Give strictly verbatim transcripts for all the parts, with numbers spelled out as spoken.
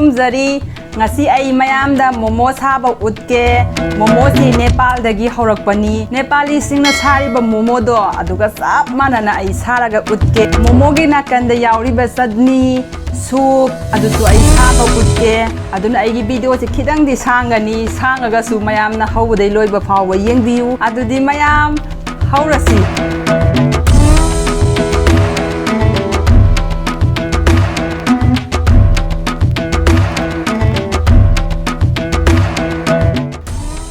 ꯈꯨꯔꯨꯝꯖꯔꯤ꯫ ꯉꯁꯤ ꯑꯩ ꯃꯌꯥꯝꯗ ꯃꯣꯃꯣ ꯁꯥꯕ ꯎꯠꯀꯦ꯫ ꯃꯣꯃꯣꯁꯤ ꯅꯦꯄꯥꯜꯗꯒꯤ ꯍꯧꯔꯛꯄꯅꯤ꯫ ꯅꯦꯄꯥꯂꯤꯁꯤꯡꯅ ꯁꯥꯔꯤꯕ ꯃꯣꯃꯣꯗꯣ ꯑꯗꯨꯒ ꯆꯞ ꯃꯥꯟꯅꯅ ꯑꯩ ꯁꯥꯔꯒ ꯎꯠꯀꯦ꯫ ꯃꯣꯃꯣꯒꯤ ꯅꯥꯀꯟꯗ ꯌꯥꯎꯔꯤꯕ ꯆꯠꯅꯤ, ꯁꯨꯞ, ꯑꯗꯨꯁꯨ ꯑꯩ ꯁꯥꯕ ꯎꯠꯀꯦ꯫ ꯑꯗꯨꯅ ꯑꯩꯒꯤ ꯚꯤꯗꯤꯑꯣꯁꯤ ꯈꯤꯇꯪꯗꯤ ꯁꯥꯡꯒꯅꯤ, ꯁꯥꯡꯉꯒꯁꯨ ꯃꯌꯥꯝꯅ ꯍꯧꯕꯗꯩ ꯂꯣꯏꯕ ꯐꯥꯎꯕ ꯌꯦꯡꯕꯤꯌꯨ꯫ ꯑꯗꯨꯗꯤ ꯃꯌꯥꯝ ꯍꯧꯔꯁꯤ꯫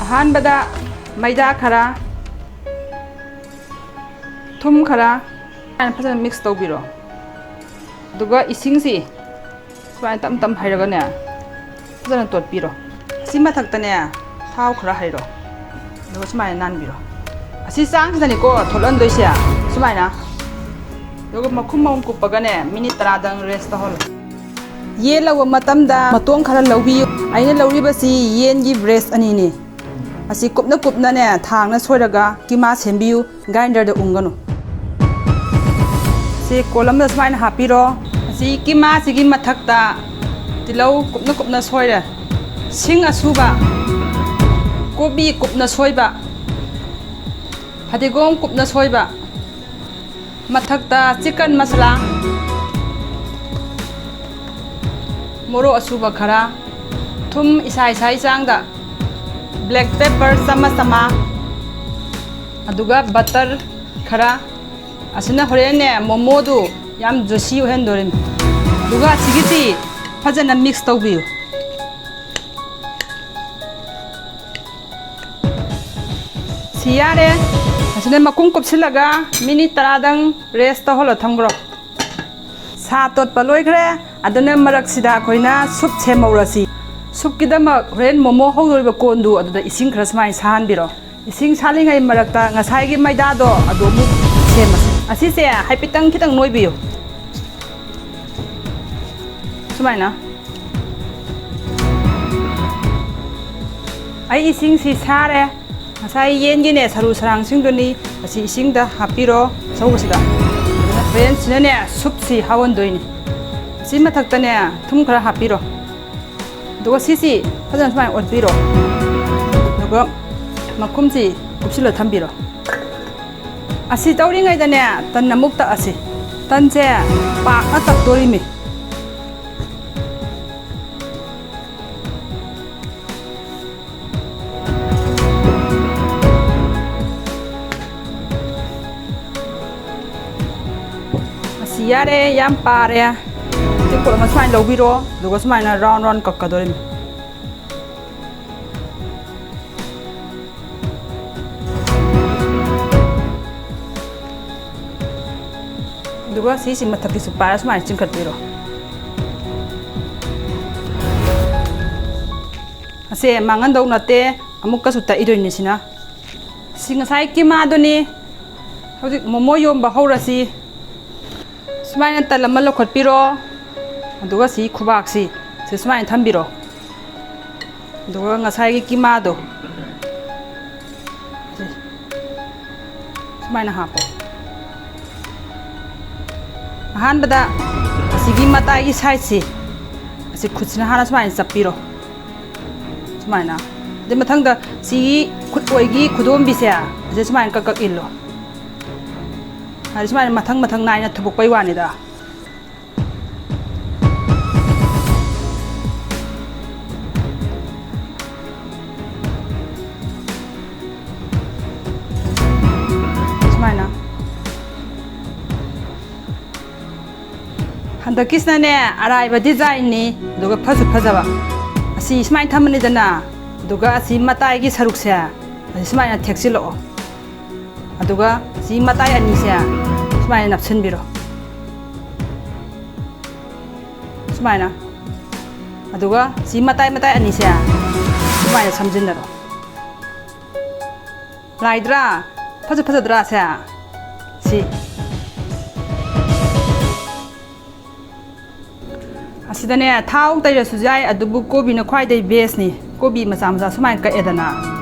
ꯑꯍꯥꯟꯕꯗ ꯃꯩꯗꯥ ꯈꯔ, ꯊꯨꯝ ꯈꯔ ꯁꯨꯃꯥꯏꯅ ꯐꯖꯅ ꯃꯤꯛꯁ ꯇꯧꯕꯤꯔꯣ꯫ ꯑꯗꯨꯒ ꯏꯁꯤꯡꯁꯤ ꯁꯨꯃꯥꯏꯅ ꯇꯞ ꯇꯞ ꯍꯩꯔꯒꯅꯦ, ꯐꯖꯅ ꯇꯣꯠꯄꯤꯔꯣ꯫ ꯑꯁꯤ ꯃꯊꯛꯇꯅꯦ, ꯊꯥꯎ ꯈꯔ ꯍꯩꯔꯣ꯫ ꯑꯗꯨꯒ ꯁꯨꯃꯥꯏꯅ ꯅꯥꯟꯕꯤꯔꯣ꯫ ꯑꯁꯤ ꯆꯥꯡꯁꯤꯗꯅꯤꯀꯣ ꯊꯣꯠꯍꯟꯗꯣꯏꯁꯦ꯫ ꯁꯨꯃꯥꯏꯅ꯫ ꯑꯗꯨꯒ ꯃꯈꯨꯝ ꯑꯃꯨꯛ ꯀꯨꯞꯄꯒꯅꯦ, ꯃꯤꯅꯤꯠ ꯇꯔꯥꯗꯪ ꯔꯦꯁ ꯇꯧꯍꯜꯂꯣ꯫ ꯌꯦꯟ ꯂꯧꯕ ꯃꯇꯝꯗ ꯃꯇꯣꯡ ꯈꯔ ꯂꯧꯕꯤꯌꯨ꯫ ꯑꯩꯅ ꯂꯧꯔꯤꯕꯁꯤ ꯌꯦꯟꯒꯤ ꯕ꯭ꯔꯦꯁ ꯑꯅꯤꯅꯤ꯫ ꯑꯁꯤ ꯀꯨꯞꯅ ꯀꯨꯞꯅꯅꯦ, ꯊꯥꯡꯅ ꯁꯣꯏꯔꯒ ꯀꯤꯃꯥ ꯁꯦꯝꯕꯤꯌꯨ꯫ ꯒ꯭ꯔꯥꯏꯟꯗꯔꯗ ꯎꯪꯒꯅꯨ꯫ ꯁꯤ ꯀꯣꯜ ꯑꯃꯗ ꯁꯨꯃꯥꯏꯅ ꯍꯥꯞꯄꯤꯔꯣ꯫ ꯑꯁꯤ ꯀꯤꯃꯥꯁꯤꯒꯤ ꯃꯊꯛꯇ ꯇꯤꯜꯍꯧ ꯀꯨꯞꯅ ꯀꯨꯞꯅ ꯁꯣꯏꯔꯦ, ꯁꯤꯡ ꯑꯁꯨꯕ, ꯀꯣꯕꯤ ꯀꯨꯞꯅ ꯁꯣꯏꯕ, ꯐꯗꯤꯒꯣꯝ ꯀꯨꯞꯅ ꯁꯣꯏꯕ, ꯃꯊꯛꯇ ꯆꯤꯀꯟ ꯃꯁꯥꯂꯥ, ꯃꯣꯔꯣꯛ ꯑꯁꯨꯕ ꯈꯔ, ꯊꯨꯝ ꯏꯁꯥ ꯏꯁꯥꯒꯤ ꯆꯥꯡꯗ, ꯕ꯭ꯂꯦꯛ ꯄꯦꯄꯔ ꯆꯥꯃꯁ ꯑꯃ, ꯑꯗꯨꯒ ꯕꯇꯔ ꯈꯔ꯫ ꯑꯁꯤꯅ ꯍꯣꯔꯦꯟꯅꯦ ꯃꯣꯃꯣꯗꯨ ꯌꯥꯝ ꯖꯨꯁꯤ ꯑꯣꯏꯍꯟꯗꯣꯔꯤꯅꯤ꯫ ꯑꯗꯨꯒ ꯑꯁꯤꯒꯤꯁꯤ ꯐꯖꯅ ꯃꯤꯛꯁ ꯇꯧꯕꯤꯌꯨ꯫ ꯁꯤ ꯌꯥꯔꯦ꯫ ꯑꯁꯤꯅ ꯃꯈꯨꯝ ꯀꯨꯞꯁꯤꯜꯂꯒ ꯃꯤꯅꯤꯠ ꯇꯔꯥꯗꯪ ꯔꯦꯁ ꯇꯧꯍꯜꯂ ꯊꯝꯈ꯭ꯔꯣ꯫ ꯁꯥ ꯇꯣꯠꯄ ꯂꯣꯏꯈ꯭ꯔꯦ꯫ ꯑꯗꯨꯅ ꯃꯔꯛꯁꯤꯗ ꯑꯩꯈꯣꯏꯅ ꯁꯨꯞ ꯁꯦꯝꯍꯧꯔꯁꯤ꯫ ꯁꯨꯞꯀꯤꯗꯃꯛ ꯍꯣꯔꯦꯟ ꯃꯣꯃꯣ ꯍꯧꯗꯣꯔꯤꯕ ꯀꯣꯟꯗꯨ ꯑꯗꯨꯗ ꯏꯁꯤꯡ ꯈꯔ ꯁꯨꯃꯥꯏꯅ ꯁꯥꯍꯟꯕꯤꯔꯣ꯫ ꯏꯁꯤꯡ ꯁꯥꯍꯜꯂꯤꯉꯩ ꯃꯔꯛꯇ ꯉꯁꯥꯏꯒꯤ ꯃꯩꯗꯥꯗꯣ ꯑꯗꯨ ꯑꯃꯨꯛ ꯁꯦꯝꯃꯁꯤ꯫ ꯑꯁꯤꯁꯦ ꯍꯥꯏꯐꯦꯠꯇꯪ ꯈꯤꯇꯪ ꯅꯣꯏꯕꯤꯌꯨ꯫ ꯁꯨꯃꯥꯏꯅ꯫ ꯑꯩ ꯏꯁꯤꯡꯁꯤ ꯁꯥꯔꯦ꯫ ꯉꯁꯥꯏ ꯌꯦꯟꯒꯤꯅꯦ ꯁꯔꯨ ꯁꯔꯥꯡꯁꯤꯡꯗꯨꯅꯤ꯫ ꯑꯁꯤ ꯏꯁꯤꯡꯗ ꯍꯥꯞꯄꯤꯔꯣ, ꯑꯁꯧꯕꯁꯤꯗ꯫ ꯑꯗꯨꯅ ꯍꯣꯔꯦꯟ ꯁꯤꯅꯅꯦ ꯁꯨꯞꯁꯤ ꯍꯥꯎꯍꯟꯗꯣꯏꯅꯤ꯫ ꯑꯁꯤ ꯃꯊꯛꯇꯅꯦ ꯊꯨꯝ ꯈꯔ ꯍꯥꯞꯄꯤꯔꯣ꯫ ꯑꯗꯨꯒ ꯁꯤꯁꯤ ꯐꯖꯅ ꯁꯨꯃꯥꯏꯅ ꯑꯣꯠꯄꯤꯔꯣ꯫ ꯑꯗꯨꯒ ꯃꯈꯨꯝꯁꯤ ꯀꯨꯞꯁꯤꯜꯂ ꯊꯝꯕꯤꯔꯣ꯫ ꯑꯁꯤ ꯇꯧꯔꯤꯉꯩꯗꯅꯦ, ꯇꯟ ꯑꯃꯨꯛ ꯇꯛꯑꯁꯤ꯫ ꯇꯟꯁꯦ ꯄꯥꯛꯅ ꯇꯛꯇꯣꯔꯤꯃꯤ꯫ ꯑꯁꯤ ꯌꯥꯔꯦ, ꯌꯥꯝ ꯄꯥꯔꯦ꯫ ꯇꯦꯡꯀꯣꯠ ꯑꯃ ꯁꯨꯃꯥꯏꯅ ꯂꯧꯕꯤꯔꯣ, ꯑꯗꯨꯒ ꯁꯨꯃꯥꯏꯅ round round ꯀꯛꯀꯗꯣꯔꯤꯃꯤ꯫ ꯑꯗꯨꯒ ꯁꯤꯁꯤ ꯃꯊꯛꯀꯤꯁꯨ ꯄꯥꯏꯔ ꯁꯨꯃꯥꯏꯅ ꯆꯤꯡꯈꯠꯄꯤꯔꯣ꯫ ꯑꯁꯦ ꯃꯥꯡꯍꯟꯗꯧ ꯅꯠꯇꯦ, ꯑꯃꯨꯛꯀꯁꯨ ꯇꯛꯏꯗꯣꯏꯅꯤ ꯁꯤꯅ꯫ ꯁꯤ ꯉꯁꯥꯏ ꯀꯤꯃꯥꯗꯨꯅꯤ꯫ ꯍꯧꯖꯤꯛ ꯃꯣꯃꯣ ꯌꯣꯝꯕ ꯍꯧꯔꯁꯤ꯫ ꯁꯨꯃꯥꯏꯅ ꯇꯟ ꯑꯃ ꯂꯧꯈꯠꯄꯤꯔꯣ꯫ ꯑꯗꯨꯒ ꯁꯤ ꯈꯨꯕꯥꯛꯁꯤ ꯁꯤ ꯁꯨꯃꯥꯏꯅ ꯊꯝꯕꯤꯔꯣ꯫ ꯑꯗꯨꯒ ꯉꯁꯥꯏꯒꯤ ꯀꯤꯃꯥꯗꯣ ꯁꯤ ꯁꯨꯃꯥꯏꯅ ꯍꯥꯞꯄꯣ꯫ ꯑꯍꯥꯟꯕꯗ ꯑꯁꯤꯒꯤ ꯃꯇꯥꯏꯒꯤ sideꯁꯤ ꯑꯁꯤ ꯈꯨꯠꯁꯤꯅ ꯍꯥꯟꯅ ꯁꯨꯃꯥꯏꯅ ꯆꯞꯄꯤꯔꯣ꯫ ꯁꯨꯃꯥꯏꯅ꯫ ꯑꯗꯩ ꯃꯊꯪꯗ ꯁꯤꯒꯤ ꯈꯨꯠ ꯑꯣꯏꯒꯤ ꯈꯨꯗꯣꯝꯕꯤꯁꯦ ꯑꯁꯤ ꯁꯨꯃꯥꯏꯅ ꯀꯛ ꯀꯛ ꯏꯜꯂꯣ꯫ ꯍꯥꯏꯗꯤ ꯁꯨꯃꯥꯏꯅ ꯃꯊꯪ ꯃꯊꯪ ꯅꯥꯏꯅ ꯊꯨꯕꯨꯛꯄꯩ ꯋꯥꯅꯤꯗ꯫ ꯁꯨꯃꯥꯏꯅ꯫ ꯍꯟꯗꯛꯀꯤꯁꯤꯅꯅꯦ, ꯑꯔꯥꯏꯕ designꯅꯤ, ꯑꯗꯨꯒ ꯐꯁꯨ ꯐꯖꯕ꯫ ꯑꯁꯤ ꯁꯨꯃꯥꯏꯅ ꯊꯝꯃꯅꯤꯗꯅ, ꯑꯗꯨꯒ ꯑꯁꯤ ꯃꯇꯥꯏꯒꯤ ꯁꯔꯨꯛꯁꯦ ꯑꯁꯤ ꯁꯨꯃꯥꯏꯅ ꯊꯦꯛꯆꯤꯜꯂꯛꯑꯣ꯫ ꯑꯗꯨꯒ ꯁꯤ ꯃꯇꯥꯏ ꯑꯅꯤꯁꯦ ꯁꯨꯃꯥꯏꯅ ꯅꯞꯁꯤꯟꯕꯤꯔꯣ꯫ ꯁꯨꯃꯥꯏꯅ꯫ ꯑꯗꯨꯒ ꯁꯤ ꯃꯇꯥꯏ ꯃꯇꯥꯏ ꯑꯅꯤꯁꯦ ꯁꯨꯃꯥꯏꯅ ꯁꯝꯖꯤꯟꯅꯔꯣ꯫ ꯂꯥꯏꯗ꯭ꯔꯥ? ꯐꯖ ꯐꯖꯗ꯭ꯔꯥ ꯁꯦ? ꯁꯤ꯫ ꯑꯁꯤꯗꯅꯦ, ꯊꯥꯎ ꯇꯩꯔꯁꯨ ꯌꯥꯏ, ꯑꯗꯨꯕꯨ ꯀꯣꯕꯤꯅ ꯈ꯭ꯋꯥꯏꯗꯩ bestꯅꯤ꯫ ꯀꯣꯕꯤ ꯃꯆꯥ ꯃꯆꯥ ꯁꯨꯃꯥꯏꯅ ꯀꯛꯑꯦꯗꯅ,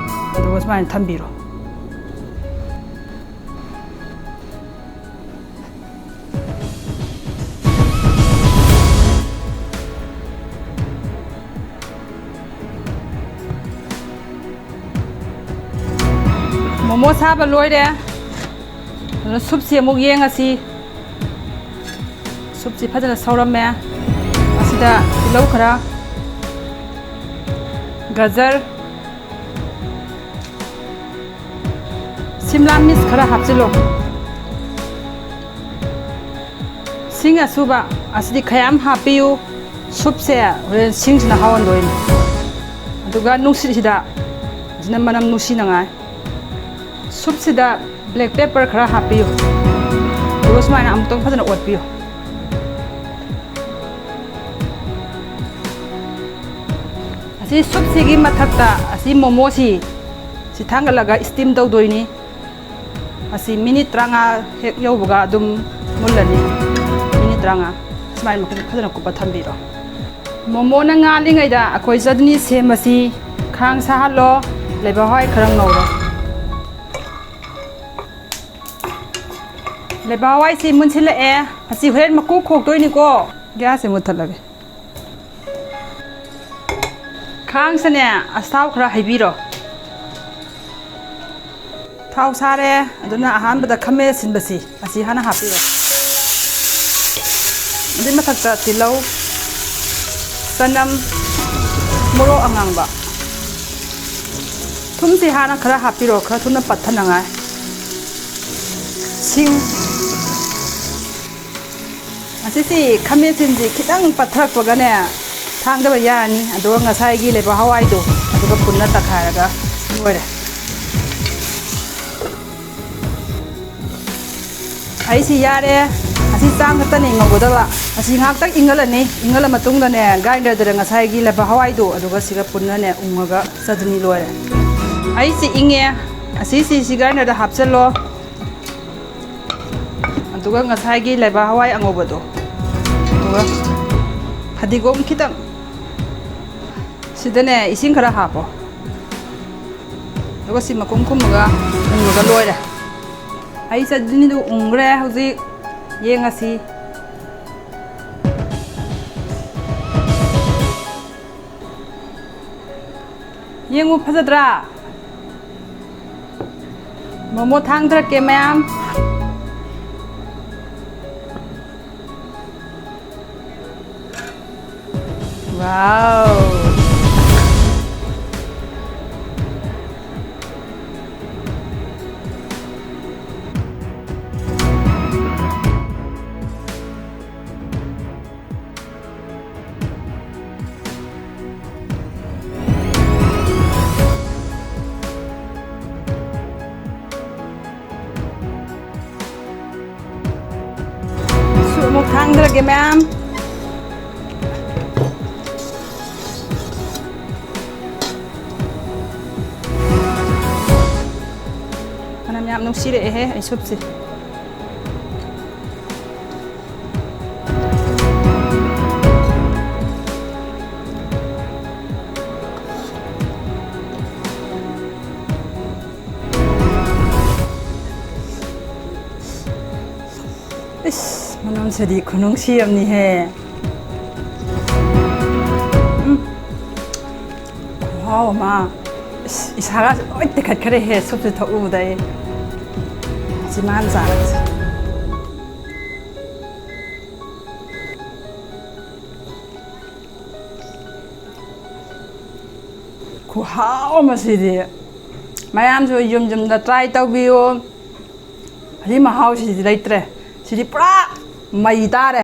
ꯑꯗꯨꯒ ꯁꯨꯃꯥꯏꯅ ꯊꯝꯕꯤꯔꯣ꯫ ꯃꯣꯃꯣ ꯁꯥꯕ ꯂꯣꯏꯔꯦ꯫ ꯑꯗꯨꯅ ꯁꯨꯞꯁꯤ ꯑꯃꯨꯛ ꯌꯦꯡꯉꯁꯤ꯫ ꯁꯨꯞꯁꯤ ꯐꯖꯅ ꯁꯧꯔꯝꯃꯦ꯫ ꯑꯁꯤꯗ ꯇꯤꯜꯍꯧ ꯈꯔ, ꯒꯖꯔ, ꯁꯤꯝꯂꯥ ꯃꯤꯔꯆ ꯈꯔ ꯍꯥꯞꯆꯤꯜꯂꯣ꯫ ꯁꯤꯡ ꯑꯁꯨꯕ ꯑꯁꯤꯗꯤ ꯈꯌꯥꯝ ꯍꯥꯞꯄꯤꯌꯨ꯫ ꯁꯨꯞꯁꯦ ꯍꯣꯔꯦꯟ ꯁꯤꯡꯁꯤꯅ ꯍꯥꯎꯍꯟꯗꯣꯏꯅꯤ꯫ ꯑꯗꯨꯒ ꯅꯨꯡꯁꯤꯠ ꯍꯤꯗꯥꯛ, ꯁꯤꯅ ꯃꯅꯝ ꯅꯨꯡꯁꯤꯅꯉꯥꯏ꯫ ꯁꯨꯞꯁꯤꯗ ꯕ꯭ꯂꯦꯛ ꯄꯦꯄꯔ ꯈꯔ ꯍꯥꯞꯄꯤꯌꯨ꯫ ꯑꯗꯨꯒ ꯁꯨꯃꯥꯏꯅ ꯑꯃꯨꯛꯇꯪ ꯐꯖꯅ ꯑꯣꯠꯄꯤꯌꯨ꯫ ꯑꯁꯤ ꯁꯨꯞꯁꯤꯒꯤ ꯃꯊꯛꯇ ꯑꯁꯤ ꯃꯣꯃꯣꯁꯤ ꯁꯤ ꯊꯥꯡꯒꯠꯂꯒ ꯏꯁꯇꯤꯝ ꯇꯧꯗꯣꯏꯅꯤ꯫ ꯑꯁꯤ ꯃꯤꯅꯤꯠ ꯇꯔꯥꯃꯉꯥ ꯍꯦꯛ ꯌꯧꯕꯒ ꯑꯗꯨꯝ ꯃꯨꯜꯂꯅꯤ꯫ ꯃꯤꯅꯤꯠ ꯇꯔꯥꯃꯉꯥ ꯁꯨꯃꯥꯏꯅ ꯃꯈꯨꯝ ꯐꯖꯅ ꯀꯨꯞꯄ ꯊꯝꯕꯤꯔꯣ꯫ ꯃꯣꯃꯣꯅ ꯉꯥꯜꯂꯤꯉꯩꯗ ꯑꯩꯈꯣꯏ ꯆꯠꯅꯤ ꯁꯦꯝꯕꯁꯤ ꯈꯥꯡ ꯁꯥꯍꯜꯂꯣ, ꯂꯩꯕꯥꯛ ꯍꯋꯥꯏ ꯈꯔ ꯉꯧꯔꯣ꯫ ꯂꯩꯕꯥꯛ ꯍꯋꯥꯏꯁꯤ ꯃꯨꯟꯁꯤꯜꯂꯛꯑꯦ꯫ ꯑꯁꯤ ꯍꯣꯔꯦꯟ ꯃꯀꯨ ꯈꯣꯛꯇꯣꯏꯅꯤꯀꯣ꯫ ꯒ꯭ꯌꯥꯁꯁꯦ ꯃꯨꯠꯊꯠꯂꯒꯦ꯫ ꯈꯥꯡꯁꯤꯅꯦ ꯑꯁꯥꯎ ꯈꯔ ꯍꯩꯕꯤꯔꯣ꯫ ꯊꯥꯎ ꯁꯥꯔꯦ꯫ ꯑꯗꯨꯅ ꯑꯍꯥꯟꯕꯗ ꯈꯥꯃꯦꯟ ꯑꯁꯤꯟꯕꯁꯤ ꯑꯁꯤ ꯍꯥꯟꯅ ꯍꯥꯞꯄꯤꯔꯣ꯫ ꯑꯗꯨꯏ ꯃꯊꯛꯇ ꯇꯤꯜꯍꯧ, ꯆꯅꯝ, ꯃꯣꯔꯣꯛ ꯑꯉꯥꯡꯕ, ꯊꯨꯝꯁꯤ ꯍꯥꯟꯅ ꯈꯔ ꯍꯥꯞꯄꯤꯔꯣ, ꯈꯔ ꯊꯨꯅ ꯄꯠꯊꯅꯉꯥꯏ꯫ ꯁꯤꯡ, ꯑꯁꯤꯁꯤ ꯈꯥꯃꯦꯟ ꯑꯁꯤꯟꯁꯤ ꯈꯤꯇꯪ ꯄꯠꯊꯔꯛꯄꯒꯅꯦ ꯊꯥꯡꯗꯕ ꯌꯥꯔꯅꯤ꯫ ꯑꯗꯨꯒ ꯉꯁꯥꯏꯒꯤ ꯂꯩꯕꯥꯛ ꯍꯋꯥꯏꯗꯣ ꯑꯗꯨꯒ ꯄꯨꯟꯅ ꯇꯛꯈꯥꯏꯔꯒ ꯂꯣꯏꯔꯦ꯫ ꯑꯩꯁꯤ ꯌꯥꯔꯦ꯫ ꯑꯁꯤ ꯆꯥꯡ ꯈꯛꯇꯅꯤ ꯉꯧꯒꯗꯕ꯫ ꯑꯁꯤ ꯉꯥꯏꯍꯥꯛꯇꯪ ꯏꯪꯍꯜꯂꯅꯤ꯫ ꯏꯪꯍꯜꯂ ꯃꯇꯨꯡꯗꯅꯦ ꯒ꯭ꯔꯥꯏꯟꯗꯔꯗꯅꯦ ꯉꯁꯥꯏꯒꯤ ꯂꯩꯕꯥꯛ ꯍꯋꯥꯏꯗꯣ ꯑꯗꯨꯒ ꯁꯤꯒ ꯄꯨꯟꯅꯅꯦ ꯎꯡꯉꯒ ꯆꯠꯅꯤ ꯂꯣꯏꯔꯦ꯫ ꯑꯩꯁꯤ ꯏꯪꯉꯦ꯫ ꯑꯁꯤꯁꯤ ꯁꯤ ꯒ꯭ꯔꯥꯏꯟꯗꯔꯗ ꯍꯥꯞꯆꯜꯂꯣ꯫ ꯑꯗꯨꯒ ꯉꯁꯥꯏꯒꯤ ꯂꯩꯕꯥꯛ ꯍꯋꯥꯏ ꯑꯉꯧꯕꯗꯣ, ꯑꯗꯨꯒ ꯐꯗꯤꯒꯣꯝ ꯈꯤꯇꯪ, ꯁꯤꯗꯅꯦ ꯏꯁꯤꯡ ꯈꯔ ꯍꯥꯞꯄꯣ꯫ ꯑꯗꯨꯒ ꯁꯤ ꯃꯈꯨꯝ ꯈꯨꯝꯃꯒ ꯎꯪꯉꯒ ꯂꯣꯏꯔꯦ꯫ ꯑꯩ ꯆꯠꯅꯤꯗꯨ ꯎꯪꯈ꯭ꯔꯦ꯫ ꯍꯧꯖꯤꯛ ꯌꯦꯡꯉꯁꯤ꯫ ꯌꯦꯡꯉꯨ, ꯐꯖꯗ꯭ꯔꯥ? ꯃꯣꯃꯣ ꯊꯥꯡꯗꯔꯛꯀꯦ, ꯃꯌꯥꯝ꯫ ꯋꯥꯎ꯫ ꯁꯨ ꯑꯃꯨꯛ ꯊꯥꯡꯗꯔꯒꯦ, ꯃꯌꯥꯝ꯫ ꯐꯅꯌꯥꯝ ꯌꯥꯝ ꯅꯨꯡꯁꯤꯔꯛꯑꯦꯍꯦ ꯑꯩ ꯁꯨꯞꯁꯦ꯫ ꯏꯁ, ꯃꯅꯝꯁꯤꯗꯤ ꯈꯨꯅꯨꯡꯁꯤ ꯑꯃꯅꯤꯍꯦ꯫ ꯎꯝ꯫ ꯈꯨꯍꯥꯎ ꯑꯃ꯫ ꯏꯁ, ꯏꯁꯥꯒꯁꯦ ꯂꯣꯏ ꯇꯦꯛꯈꯠꯈ꯭ꯔꯦꯍꯦ, ꯁꯨꯞꯁꯦ ꯊꯛꯎꯕꯗ ꯑꯩ꯫ ꯆꯤꯝꯕꯥꯟ ꯆꯥꯔꯛꯁꯦ꯫ ꯈꯨꯍꯥꯎ ꯑꯃ ꯁꯤꯗꯤ꯫ ꯃꯌꯥꯝꯁꯨ ꯌꯨꯝ ꯌꯨꯝꯗ try ꯇꯧꯕꯤꯌꯨ꯫ ꯑꯁꯤ ꯃꯍꯥꯎꯁꯤꯗꯤ ꯂꯩꯇ꯭ꯔꯦ꯫ ꯁꯤꯗꯤ ꯄꯨꯔꯥ ꯃꯩ ꯇꯥꯔꯦ꯫